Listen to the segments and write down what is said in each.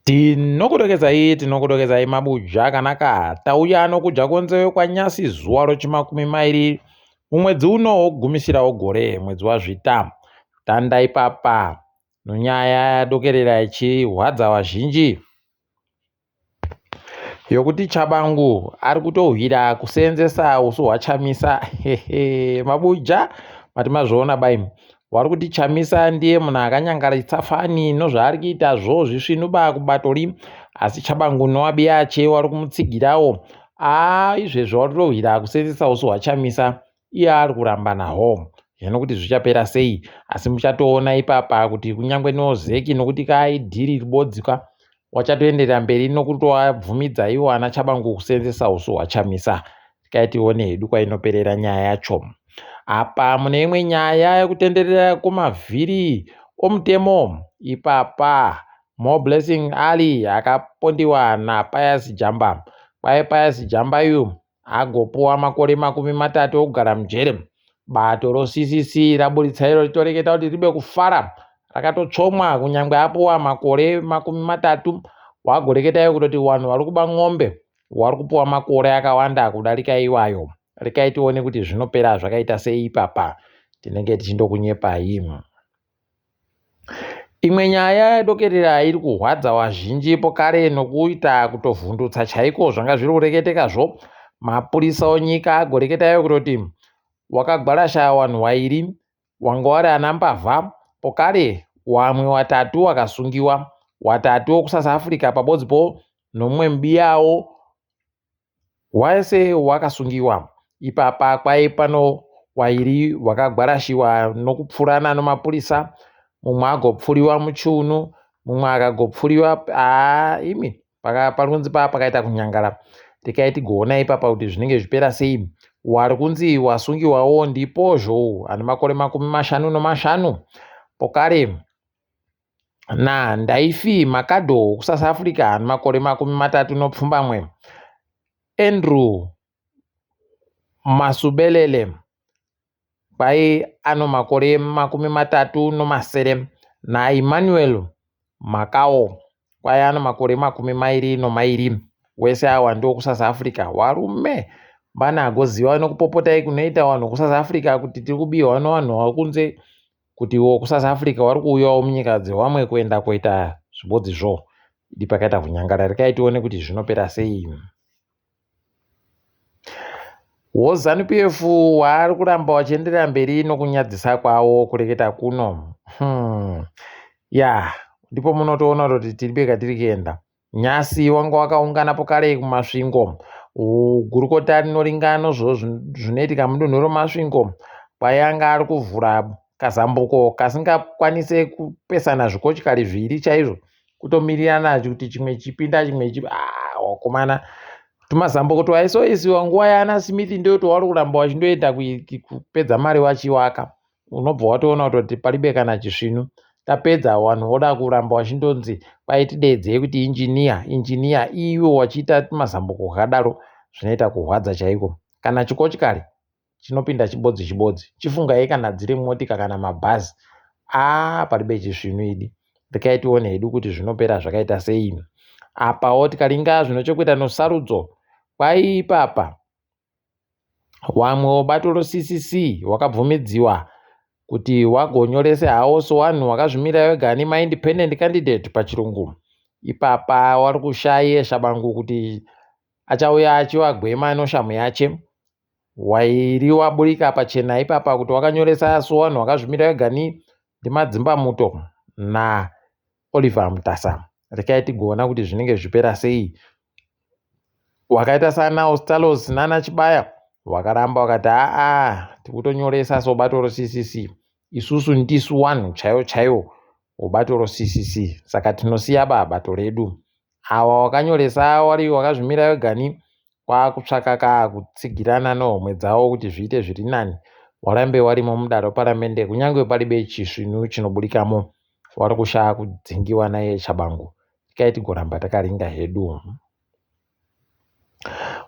Tinokudokezai, tinokudokezai mabuja akanaka. Tauya nokudya kwenzeve kwanyasi zuva rochimakumi mairi mumwedzi uno wokugumisira wegore, mwedzi waZvita. Tanda ipapa nonyaya yadokerera ichihwadza vazhinji yokuti Tshabangu ari kutohwira kuseenzesa usu hwaChamisa. Hehe, mabuja mati mazviona baimi. Wari kuti Chamisa ndiye munhu akanyangaritsa fani nozvaari kuita zvo zvisvinu ba kubato asi Tshabangu nowabiyache wari kumutsigirawo. Aa izvezvi wari kutohwira kuseenzesa usu hwaChamisa iye ari kuramba nahwo. Hino kuti zvichapera sei asi muchatoona ipapa kuti kunyange noZeki nokuti kaidhiri ribodzi ka wachatoenderera mberi nokutoabvumidza iwo ana Tshabangu kuseenzesa usu hwaChamisa. Tikai tione hedu kwainoperera nyaya yacho. Apa mune imwe nyaya yekutenderera kwemavhiri omutemo ipapa Moreblessing Ali akapondiwa naPius Jamba. Kwai Pius Jamba yu agopuwa makore 30 okugara mujere. Bato roCCC raburitsa iro ritoreketa kuti ribe kufara rakatotsvomwa kunyangwe apuwa makore 30 wagoreketa kutoti vanhu vari kuba ng'ombe wari kupuwa makore akawanda kudarika iwayo. Rekai tione kuti zvinopera zvakaita sei ipapa tinenge tichindokunyepai. Imwe nyaya yadokerera iri kuhwadza vazhinji pokare nokuita kutovhundutsa chaiko zvanga zviri kureketekazvo. Mapurisa onyika agoreketayo kutoti wakagwarasha vanhu vairi wanga wari ana mbavha pokare wamwe watatu wakasungiwa watatu wokuSouth Africa pabodzipo nomumwe mubiyawo wese wakasungiwa. Ipapa kwai pano wairi wakagwarashiwa nokupfurana nomapurisa mumwe agopfuriwa muchiunu mumwe akagopfuriwa aa imi pari kunzi paa pakaita kunyangara. Rekai tigoona ipapa kuti zvinenge zvipera sei. Wari kunzi wasungiwawo ndipozvo ane makore 55 pokare naNdaifi Makado wekuSouth Africa ane makore 37. Andrew Masubelele kwai ano makore 37 naEmmanuel Makao kwai ano makore 22. Wese awa ndewokuSouth Africa. Warume mbani agoziva nekupopotai kunoita vanhu kuSouth Africa kuti tiri kubiwa nevanhu vakunze kuti wokuSouth Africa vari kuuyawo munyika dzewamwe kuenda koita zvibodzizvo. Idi pakaita kunyangara. Rekai tione kuti zvinopera sei. WoZanu PF waari kuramba wachienderera mberi nokunyadzisa kwavo kureketa kuno. Ya ndipo munotoona kuti tiri beka tiri kuenda. Nyasi wanga wakaungana pokare kuMasvingo. Gurukota rinoringa nozvo zvinoitika mudunhu reMasvingo kwayanga ari kuvhura kazambuko kasingakwanise kupesana zvikochikari zviviri chaizvo kutomirirana kuti chimwe chipinda chimwe wakomana tumazambuko twaisoisiwa nguva yaana Smith ndo twavari kuramba vachindoita kupedza mari vachiwaka. Unobva watoona kutoti paribe kana chisvinu. Tapedza vanhu voda kuramba vachindonzi kwai tideedzei kuti injiniya injiniya ivo wachiita tumazambuko kakadaro zvinoita kuhwadza chaiko. Kana chikochikari chinopinda chibodzi chibodzi. Chifungai kana dziri motika kana mabhazi. Aa paribe chisvinu idi. Rekai tione hedu kuti zvinopera zvakaita sei. Apawo tikaringa zvinochekuita nosarudzo kwai ipapa wamwe webato roCCC wakabvumidziwa kuti wagonyorese hawo sewanhu wakazvimirira wega nemaindependent candidate pachirungu. Ipapa wari kushaye Tshabangu kuti achauya achivagwema noshamhu yache. Wairi waburika pachena ipapa kuti wakanyoresa sewanhu wakazvimirira wega ndimadzimbamuto naOliver Mutasa. Rekai tigoona kuti zvinenge zvipera sei. Wakaita sana Ostallos nana Chibaya wakaramba wakati aa tikutonyoresa sobato roCCC isusu ndisu wanhu chaiwo chaiwo webato roCCC saka tinosiya ba bato redu. Awa wakanyoresa wari wakazvimira wegani kwakutsvaka ka kutsigirana nehomwe dzavo kuti zviite zviri nani warambe warimo mudare reparamende kunyange paribe chisvinu chinoburikamo wari kushaya kudzingiwa naye Tshabangu. Tikai tigoramba takaringa hedu.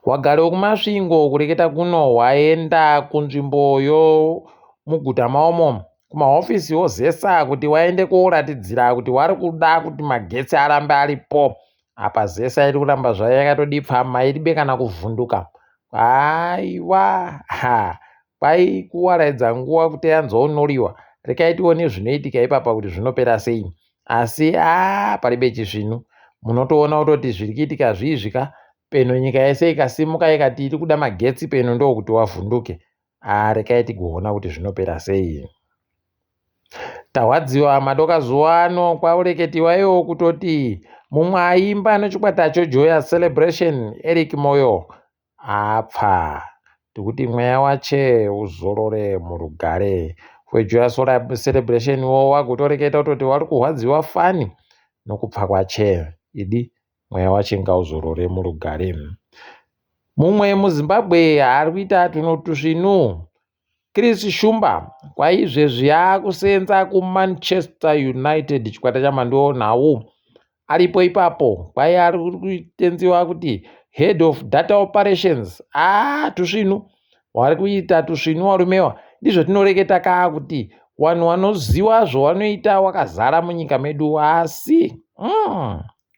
Wagari wekuMasvingo kureketa kuno waenda kunzvimbo yomuguta maomo. kumahofisi oZESA kuti waende koratidzira kuti wari kuda kuti magetsi arambe aripo. Apa ZESA iri kuramba zvayo yakatodipfama iribe kana kuvhunduka. Haiwa ha kwai kuwaraidza nguva kuti yanzonoriwa. Rekai tione zvinoitika ipapa kuti zvinopera sei. Asi aa paribe chisvinu. Munotoona kutoti zviri kuitika zviizvi ka peno nyika yese ikasimuka ikati iri kuda magetsi peno ndokuti wavhunduke. Aa rekai tigoona kuti zvinopera sei. Tahwadziwa madoka zuva ano kwaureketiwa iwo kutoti mumwe aimba nechikwata choJoyous Celebration Eric Moyo apfa. Tikuti mweya wache uzorore murugare. WeJoyous Celebration wo wagotoreketa kutoti wari kuhwadziwa fani nokupfa kwache. Idi mweya wache ngauzorore murugare. Mumwe muZimbabwe ari kuita tuno tusvinu Chris Shumba kwaizvezvi akusenza kuManchester United chikwata chamhandu nhau aripo ipapo kwai ari kutenziwa kuti head of data operations. Aa tusvinu wari kuita tusvinu warumewa. Ndizvo tinoreketa kaa kuti vanhu vanoziva zvavanoita wakazara munyika medu asi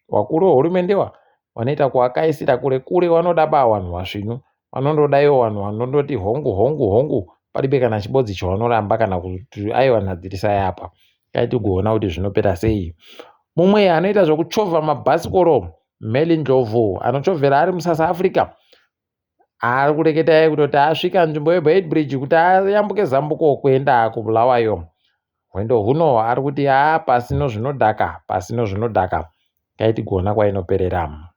vakuru vehurumende vanoita kuvakaisira kure kure vanoda ba vanhu vasvinu vanondoda ivo vanhu vanondoti hongu hongu hongu paribe kana chibodzi chavanoramba kana kuti aiwa nhadzirisai apa. Kai tigoona kuti zvinopera sei. Mumwe anoita zvekuchovha mabhasikoro Meli Ndlovu anochovhera ari muSouth Africa ari kureketa kutoti asvika nzvimbo yeBeitbridge kuti ayambuke zambuko kuenda kuBulawayo. Hwendo huno ari kuti haa pasino zvinodhaka pasino zvinodhaka. Kai tigoona kwainoperera.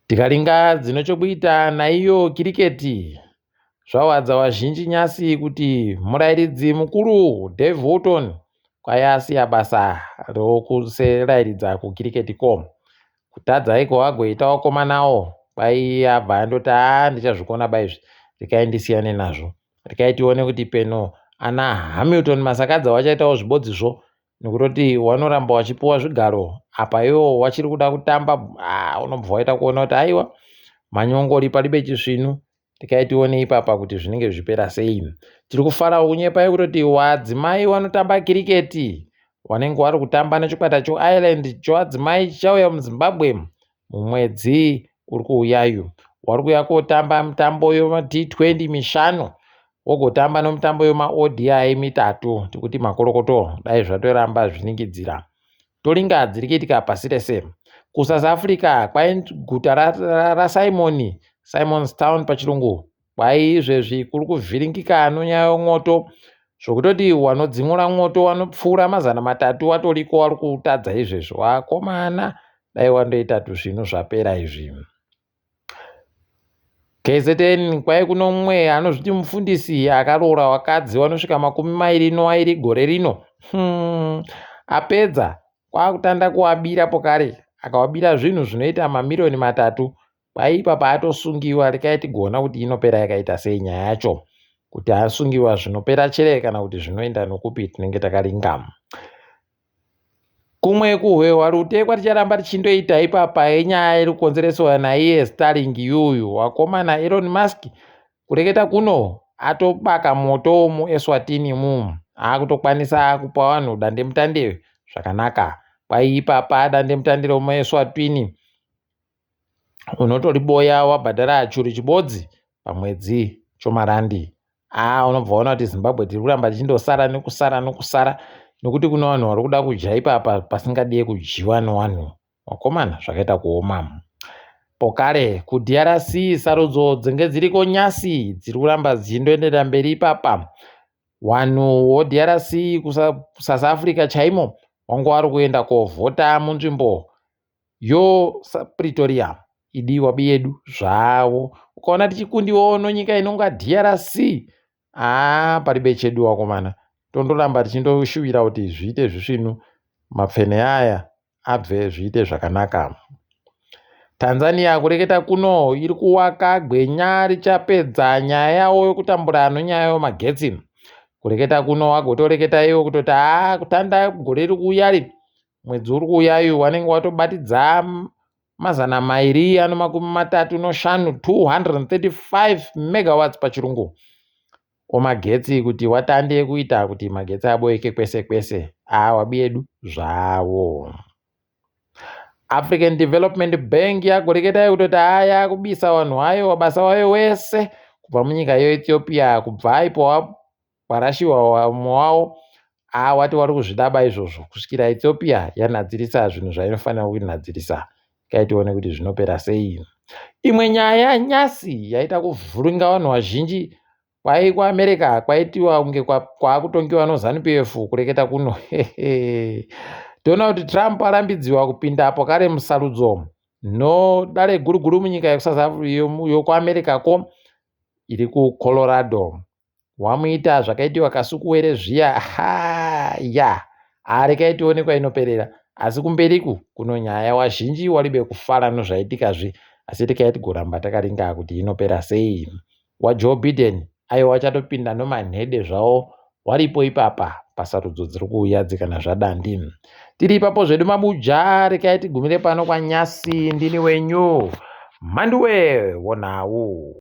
Tikaringa dzine chokuita naiyo kiriketi zvawadza vazhinji nyasi kuti murairidzi mukuru Dave Houghton kwai asiya basa rokuserayiridza kukiriketi ko. Kutadza iko agoita vakomanawo kwai abva andoti haa ndichazvikona ba izvi rekai ndisiyane nazvo. Rekai tione kuti peno ana Hamilton Masakadza wachaitawo zvibodzizvo nekutoti wanoramba wachipuwa zvigaro apa iwo wachiri kuda kutamba unobva waita kuona kuti aiwa manyongori paribe chisvinu. Rekai tione ipapa kuti zvinenge zvichipera sei. Tiri kufarawo kunyepa kutoti wadzimai vanotamba kiriketi vanenge vari kutamba nechikwata choIreland choadzimai chichauya muZimbabwe mumwedzi uri kuuyayu. Wari kuuya kotamba mitambo yema T20 mishanu wogotamba nomutambo yemaODI mitatu. Tikuti makorokoto dai zvatoramba zviningidzira. Toringa dziri kuitika pasi rese. KuSouth Africa kwai guta raSimon, Simon's Town pachirungu, kwai izvezvi kuri kuvhiringika nonyaya yomwoto zvokutoti wanodzimura mwoto wanopfuura 300 watoriko wari kutadza izvezvi. Wakomana dai wandoita tuzvinhu zvapera izvi. KZN kwai kuno mumwe anozviti mufundisi akaroora vakadzi vanosvika 22 gore rino. Apedza kwakutanda kuwabira pokare akawabira zvinhu zvinoita mamiriyoni 3. Kwai ipapa atosungiwa rekai tigoona kuti inopera yakaita sei nyaya yacho. Kuti asungiwa zvinopera chere kana kuti zvinoenda nokupi tinenge takaringa. Kumwe kuhwehwa rute kwaticharamba tichindoita ipapa inyaya iri kukonzereswa naiye Starlink yuyu. Wakomana Elon Musk kureketa kuno atobaka moto muEswatini mu akutokwanisa kupa vanhu dandemutande zvakanaka. Kwai ipapa dandemutande remuEswatini unotoriboya wabhadhara churu chibodzi pamwedzi chomarandi. Unobva waona kuti Zimbabwe tiri kuramba tichindosara nekusara nokusara nekuti kune vanhu vari kuda kudya ipapa pasingadiwe kudyiwa nevanhu. Wakomana zvakaita kuoma. Pokare kuDRC sarudzo dzinge dziriko nyasi dziri kuramba dzichindoenderera mberi ipapa. Vanhu voDRC kuSouth Africa chaimo vanga vari kuenda kovhota munzvimbo yoPretoria idiwa yedu zvavo. Ukaona tichikundiwawo nonyika inonga DRC paribe chedu wakomana. Tondoramba tichindoshuvira kuti zviite zvisvinu mapfene aya abve zviite zvakanaka. Tanzania kureketa kuno iri kuwaka gwenya richapedza nyaya yawo yokutambura nenyaya yemagetsi. Kureketa kuno wagotoreketa iwo kutoti kutanda gore riri kuuya ri mwedzi uri kuuyayu wanenge watobatidza 235 235 megawatts pachirungu. omagetsi kuti watande kuita kuti magetsi aboeke kwese kwese aa wabiyedu zvavo. African Development Bank yagoreketai kutoti haa yakubisa vanhu vayo wabasa wayo wese kubva munyika yeEthiopia kubva ipo warashiwa vamwe wavo haa wati wari kuzvidaba izvozvo kusvikira Ethiopia yanhadzirisa zvinhu zvainofanira kunhadzirisa kai tione kuti zvinopera sei. Imwe nyaya nyasi yaita kuvhuringa vanhu vazhinji Kwai kuAmerica kwaitiwa kunge kwaakutongiwa noZanu PF kureketa kuno. Toona kuti Trump arambidziwa kupinda apo kare musarudzo no dare guru guru munyika yekuSouth Africa yokuAmerica ko iri kuColorado. Wamuita zvakaitiwa Kasukuwere zviya ha ya arekai tione kwainoperera asi kumberiku kuno nyaya wazhinji waribe kufara nozvaitika zvi asi rekai tigoramba takaringa kuti inopera sei. WaJoe Biden aiwa wachatopinda nomanhede zvawo waripo ipapa pasarudzo dziri kuuya dzikana zvadandi. Tiri ipapo zvedu mabuja rekai tigumire pano kwanyasi ndini wenyu Mhanduwe wonhau.